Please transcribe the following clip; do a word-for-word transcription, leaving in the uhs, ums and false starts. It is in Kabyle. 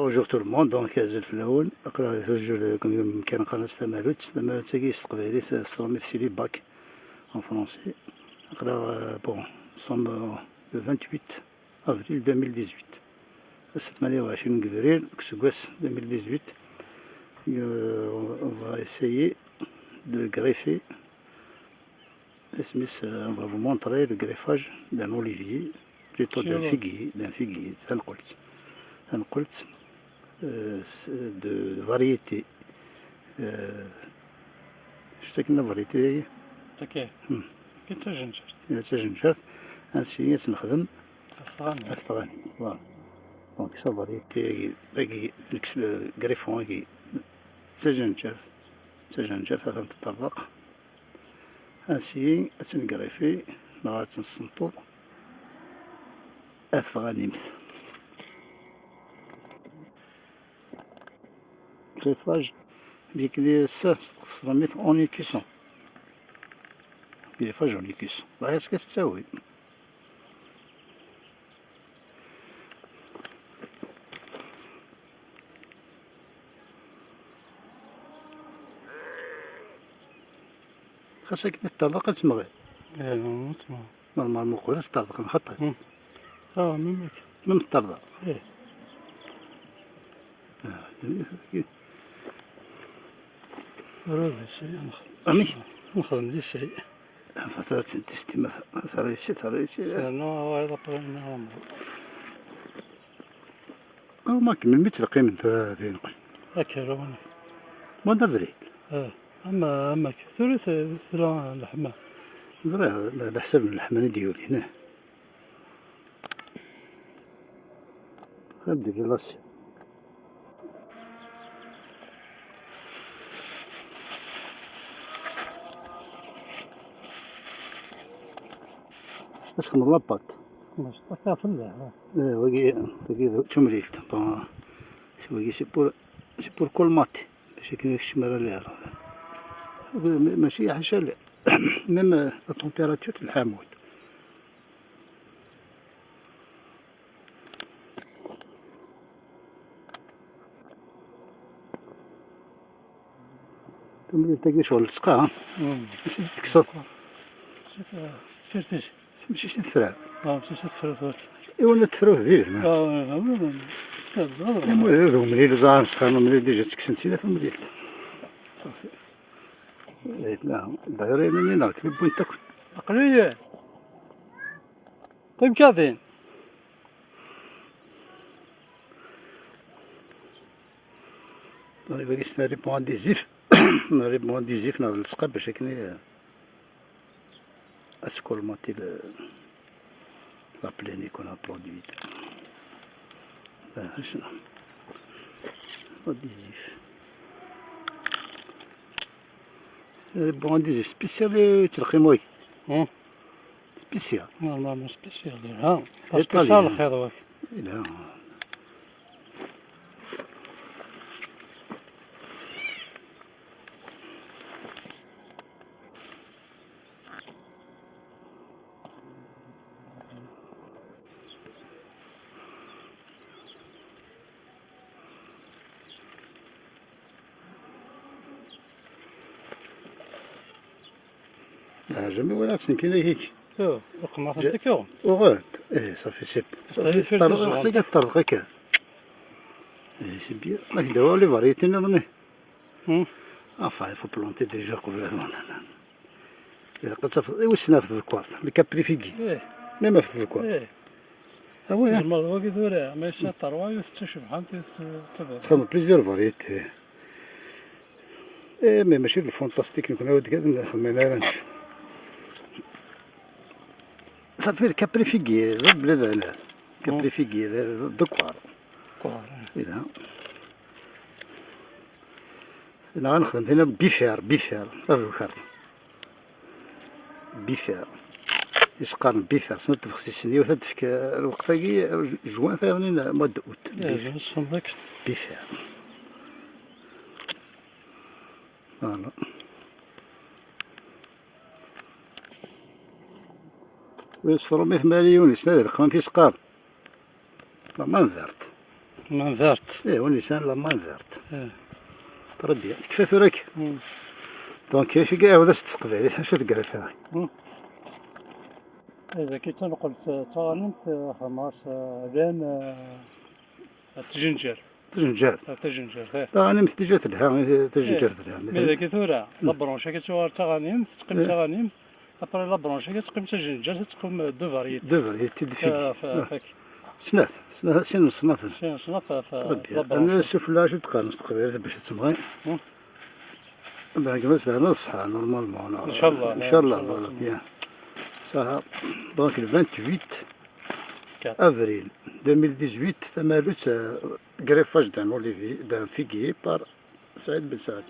Bonjour tout le monde, donc azul fell-awen. Aql-aɣ di tuzzuft, comme kan qqaren-as tamalut. Tamalut-agi s teqbaylit, s tṛumit c'est les bacs en français. Aql-aɣ, euh, bon, nous sommes, euh, le vingt-huit avril deux mille dix-huit. Ass n tmanya u ɛecrin deg Yebrir deg useggas deux mille dix-huit. Euh, on va essayer de greffer. Isem-is, euh, on va vous montrer le greffage d'un olivier, plutôt d'un figuier, d'un figuier, taneqlet. Taneqlet, euh, s-, de, de variété. Euh, je sais que la variété. Tagi. Hmm. Tagi d tajenjert. D tajenjert. Ansi ad tt-nexdem? Ɣef tɣani. Ɣef tɣani, voilà. Donc, sa variété-agi, dagi, le greffon-agi, d tajenjert. D tajenjert, ad tent-teṭṭerḍeq. Ansi ad tt-ngreffi neɣ ad tt-nessenṭeḍ ɣef tɣanimt. Greffage, bien que ça, c'est en écusson. Greffage en écusson. Bɣiɣ-tt ad tettawi. Xas akken i teṭṭerḍeq ad temɣi. Eh, ad temɣi. Normalement, uqbel ad teṭṭerḍeq, xaṭi. Hmm. Ah, même akka. Même teṭṭerḍeq. Eh. Ah, tura d acu ara nexdem? Amek? Nexdem di shay. Tura d tintist, ma t-, ma terra ici, terra ici. Sinon, wayeḍ après, nniɣ. Aw, ma melmi ttleqqimen tura din? Akka, lawan. Mois d'avril. Eh, ama, ama akka. Tura t-, tella leḥma. Ẓriɣ, leḥsab n leḥma i d-yulin, eh. Ad d-tili lasya. Ad txedmeḍ la pâte. Xedmeɣ ciṭṭaḥ fell-aɣ. Eh, wagi, wagi d tumlilt. Bon, c'est, wagi c'est pour, c'est pour colmater. Bac akken ur keččem ara lɛir. Ma-, mačči ḥaca la-, même la température telḥa, mut. Tumlilt-agi ccɣel n ttesqa, ha? Mm. Acu i d-tekkseḍ? Sef-, sefrtis. Mačči s tefra. Ah, mačči s tefra, tura. Iwan ad tefrawt di lehna. Ah, ah, ah, ah, ah. Imud d umlil, ẓer, sxan umlil, déjà ttekksen-tt-id tumlilt. Safi. Eh, la, d'ailleurs, ayen-nni neɣ kli wwin-t akk. Aql-iyi. Qqim kan din. Dagi c'est un ruban adhésif. Un ruban adhésif neɣ d lesqab bac akken i, ad tcolmater le, la plaine qu'on a produite. Ah, c'est ça. Adhésif. Ruban adhésif spécial, eh, yettleqqim wagi. Hmm. Spécial. Normalement spécial, ha. Pas spécial, lxir wak. Ila. Ah, jamais walaɣ-tt nekkini hik. Ur qemmreɣ-tent akka. Uɣent. Eh, safi, c'est bon. Safi, ṭṭerḍeq akka. Eh, c'est bien. Ma k-d-awiɣ les variétés nniḍen. Hmm. Enfin, il faut planter déjà qbel ad. Ilaq ad tafeḍ, i wissen ɣef tdekkart, le caprifiguier. Eh. Même ɣef tdekkart. Eh. Ah ouais, hein. Tzemreḍ wagi tura, ma yesɛa ṛṛwa, yiwet d tacebḥant, yiwet d taberrant. Txedmeḍ plusieurs variétés. Eh, mais mačči d fantastique, nekkni ur d-, nxeddem ara nečč. Safi, le caprifiguier, ẓer belli d ana. Caprifiguier, d, d, d ddekkaṛ. Ddekkaṛ, eh. Ila. Neɣ ad nexdem tina bifir, bifir, tabukart. Bifir. Is qqaren bifir, snat tbexsisin, yiwet ad d-tefk lweqt-agi, juin, tayeḍnin mois d'août. Eh, bifir. Bifir. Voilà. Ur yesṭermit Mari Yunes, nadi lqem amek i s-qqaren. La main verte. Main verte. Eh, on est la main verte. Eh. Très bien. Tekfa tura akka. Mm. Donc, acu i ɛawed-as s teqbaylit, acu teggra kra? Dagi d taneqlebt d taɣanimt, xedmeɣ-as lan tajenjert. Tajenjert. Tajenjert, eh. Taɣanimt déjà telha, tajenjert telha. Mais dagi tura, la branche akka tuɣal d taɣanimt, teqqim d taɣanimt, après la branche akka teqqim d tajenjert, teqqim deux variétés. Deux variétés de figues. Ah, fa- fak. Snat, snat, sin leṣnafen. Sin leṣnaf, fa- fa- Très bien. la branche. Anas ufella acu d-qqaren s teqbaylit bac ad temɣi. Mm. Ben, gma-s lehna ṣṣeḥa, normalement. Inchallah, Inchallah, inchallah. Bien. Ça, donc le vingt-huit Quatre. avril deux mille dix-huit, tamarut, euh, greffage d'un olivier, d'un figuier par Saïd Ben Saad.